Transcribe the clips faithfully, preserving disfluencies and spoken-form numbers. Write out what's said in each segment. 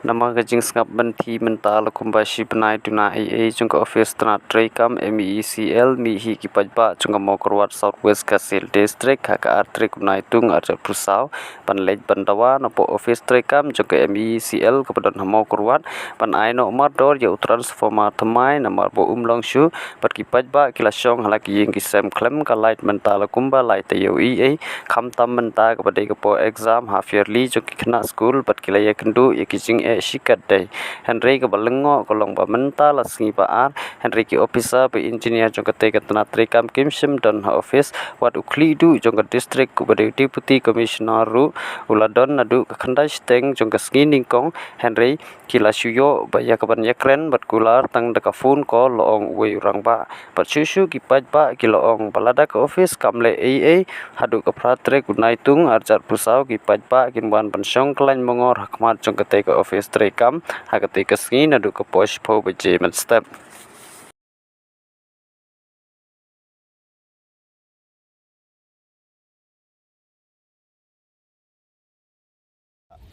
Namar ka jingsngap ban thi mynta la kumba shi bnai duna ei ei jong ka office tnat treikam M E E C L mih hi ki paidbah jong ka Mawkyrwat South West Khasi Hills District ha ka ar tarik u Naitung arhajar arphew saw ban leit ban dawa napoh office treikam jong ka M E E C L kaba don ha Mawkyrwat ban ai noh mardor ïa u transformer thymmai namar ba um long shuh bad ki paidbah ki la shong ha la ki ïing ki sem khlem ka light mynta la kumba lai taïew ei ei. Khamtam mynta kaba dei ka por exam half yearly jong ki khynnah skul bad ki la ïakynduh ïa ki jingeh shikatdei. Hynrei kaba lyngngoh ka long ba mynta la sngi ba ar hynrei ki officer bad engineer jong katei ka tnat treikam kim shym don ha office. Wat u khlieh duh jong ka district uba dei u Deputy Commissioner ruh u la don naduh ka khyndai shiteng jong ka sngi nyngkong hynrei ki la shu ïoh ba ïa kaban ïakren bad kular tang da ka phone call, la ong uwei u rangbah. Bad shuh shuh ki paidbah ki la ong ba lada ka office kam leh ei ei haduh ka phra tarik u Naitung arhajar arphew saw, ki paidbah kin wan ban shong kyllaiñ mangor ha khmat jong katei ka office treikam ha katei ka sngi naduh ka por shiphew baje mynstep.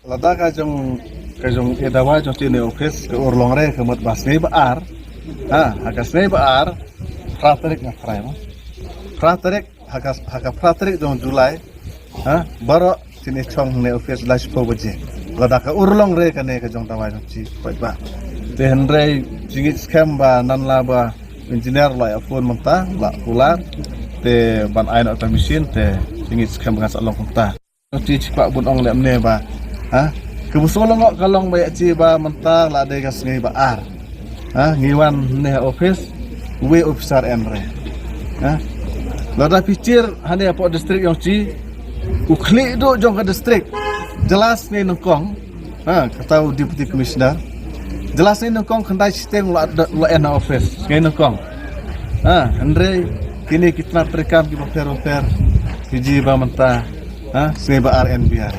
Lada ka jong, ka jong ïa dawa jong ki ne office ka urlong re ka mut ba sngi ba ar. Ha, ha ka sngi ba ar, phra tarik nga phrai mo. Phra tarik, ha ka, ha ka phra tarik jong July. Ha, baroh ki ne shong ne office la shiphew baje. Lada ka urlong re kane ka jong dawa jong ki paidbah. Te hynrei jingngeit skhem ba nan la ba engineer la ïa phone mynta la kular. Te ban ai noh ka machine te jingngeit skhem ba ngan sa long kumta. Ti chi kwah bun ong leh mne ba. Ha? Ka bun sngewlyngngoh ka long ba ïa chi ba mynta la dei ka sngi ba ar. Ha? Ngi wan ne office uwei officer en re. Ha? Lada phi chir hane hapoh district jong chi u khlieh duh jong ka district. Jylla sngi nyngkong. Ha, kata u Deputy Commissioner. Jylla sngi nyngkong khyndai shiteng la, la en ha office. Sngi nyngkong. Ha, hynrei kine ki tnat treikam kiba pher ba pher ki ji ba mynta. Ha, sngi ba ar en biar.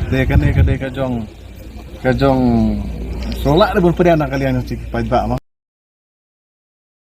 Te kane ka dei ka jong, ka jong sngewlah re bun pdiang na ka liang jong ki paidbah mo.